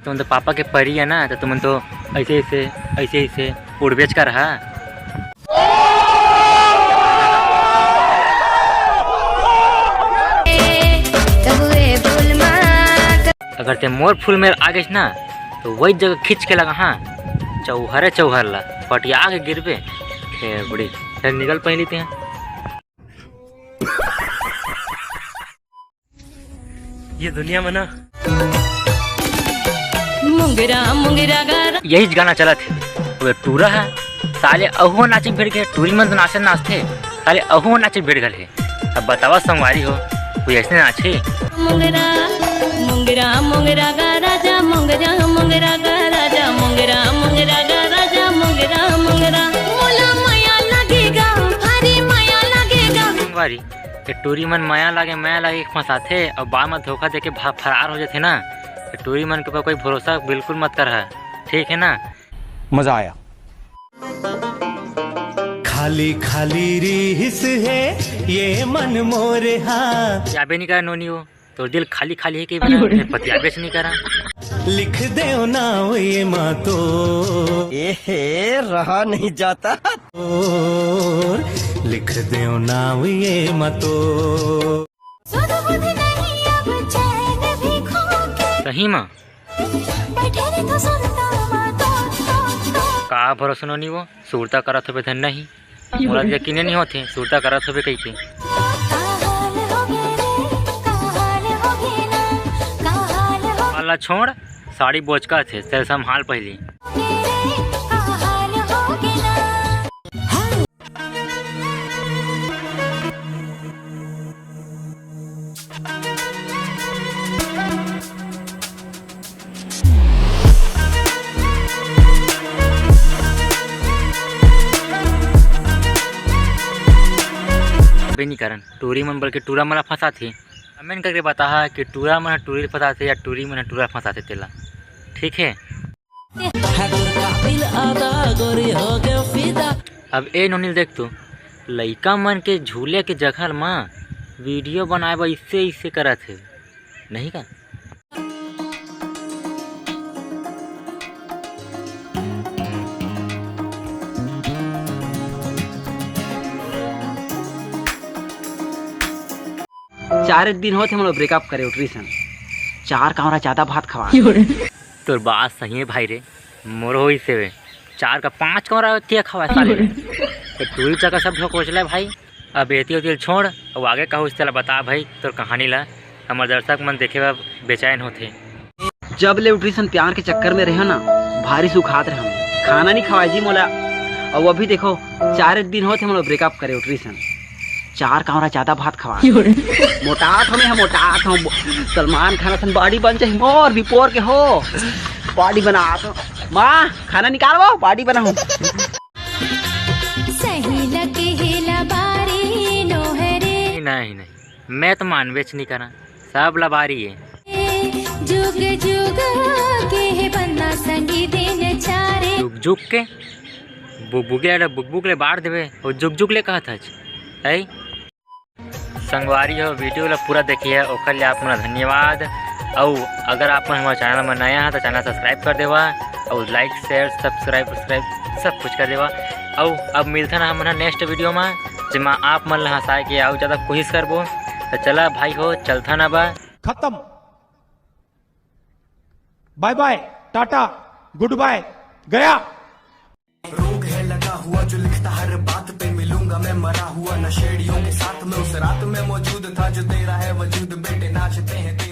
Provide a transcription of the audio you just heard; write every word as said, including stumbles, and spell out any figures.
तुम तो पापा के परी है ना, तो तुमन तो ऐसे ऐसे, ऐसे ऐसे उड़बेच कर हा। अगर ते मोर फूल में आ गइस ना, तो वही जगह खींच के लगा, हाँ, चौहरे चौहर ला पटिया के गिरबे। खेबड़ी, फिर निकल पहली ते। ये दुनिया में ना मुंगरा मुंगरा गारा। यही गाना चलत हे। वो टूरा है, साले अहू नाचे भिड़ गए। टूरी मन तो नाचे नाचथे, साले अहू नाचे भिड़ गए। अब बतावा संगवारी हो, कोई ऐसे नाचे? मुंगरा मुंगरा मुंगरा गा राजा, मुंगरा मुंगरा गा राजा, मुंगरा मुंगरा गा राजा, मुंगरा मुंगरा। मोला मया लगेगा, भारी मया लगेगा। संगवारी, ये टूरी मन मया लागे, मया लागे के फंसाथे अउ बाद म धोखा देके भा-, फरार हो जाथे ना। ये टूरी मन के ऊपर कोई भरोसा बिल्कुल मत करहा, ठीक है ना? मजा आया। खाली खाली रिहिस हे ये मन मोर हा। जाबे नहीं करा नोनी वो, तोर दिल खाली खाली है कि बिना पतियाबेच नहीं करा। लिख देव नाव ये मातो। ए हे, रहा नहीं जाता। और लिख देव नाव ये मातो। सुध बुध नहीं अब चैन भी खो के। सही मा? बैठे रे तो सुरता मा तो, तो, तो। का भरोसा नोनी वो? सुरता करत होबे धन नहीं। मोला यकीने नहीं होथे, सुरता करत होबे कहिके। का हाल होगे रे, का हाल होगे ना, का हाल हो- वाला छोड़, साड़ी बोचका थे, तेरे संभाल पहली। होगे रे, का हाल होगे ना। अबे नहीं करन, टूरी मन बल्कि टूरा मन ला फंसाथे। कमेंट करके बताहा कि टूरा मन ह टूरी ला फंसाथे या टूरी मन ह टूरा ला फंसाथे तेला, ठीक है? अब ए नोनी ल देख तो, लइका मन के झूले के जगह म वीडियो बनाए बर इससे इससे करत हे, नहीं का? चार एक दिन होत हे, हमन ब्रेकअप करे उठरी सन। चार कांवरा ज्यादा भात खवा। तोर बात सही है भाई रे, मोरो होइस हे। चार का पांच कांवरा तिया खवा साले। तो टूरी चक्कर सब ढकोचला है भाई। अब एती ओती ल छोड़, अउ आगे का होइस तेला बता भाई, तोर कहानी ला। हमर दर्शक मन देखे बर बेचैन होथे। जब ले उठरी सन प्यार के चक्कर में रहे ना, भारी सुखात रहे। खाना नहीं खवाए जी मोला। अउ अभी देखो, चार एक दिन होत हे, हमन ब्रेकअप करे उठरी सन। चार कांवरा ज्यादा भात खवा। मोटात हमें हम मोटात हम। सलमान खान असन बॉडी बन जाही मोर भी पोर के हो। बॉडी बना तो। माँ, खाना निकाल वो, बॉडी बनाऊं। सही लगे हेला बारी नोहरे। नहीं, नहीं, मैं तो मानबेच नहीं करा, सब लबारी है। जुग जुग के हे बन्ना संगी दिन चारे। जुग जुग के बुकबुक ले, बुकबुक ले बार देवे, वो जुग जुग ले कहत हच, है? संगवारी हो, वीडियो ला पूरा देखिए, ओकर लिए आप मन ला धन्यवाद। अउ अगर आप मन हमारे चैनल में नया हैं तो चैनल सब्सक्राइब कर देवा, अउ लाइक, शेयर, सब्सक्राइब, सब्सक्राइब सब कुछ कर देवा। अउ अब मिलथन हमन ह नेक्स्ट वीडियो में, जेमा आप मन ला हंसाए के अउ ज्यादा कोशिश करबो। तो चला भाई हो, चलथन अब। खत्म। बाय बाय, टाटा, गुड बाय, गया। रोग है लगा हुआ जो लिखता हर बात पे, मिलूंगा मैं मरा हुआ नशेड़ियों के साथ में, उस रात में मौजूद था जो तेरा है वजूद, बेटे नाचते हैं।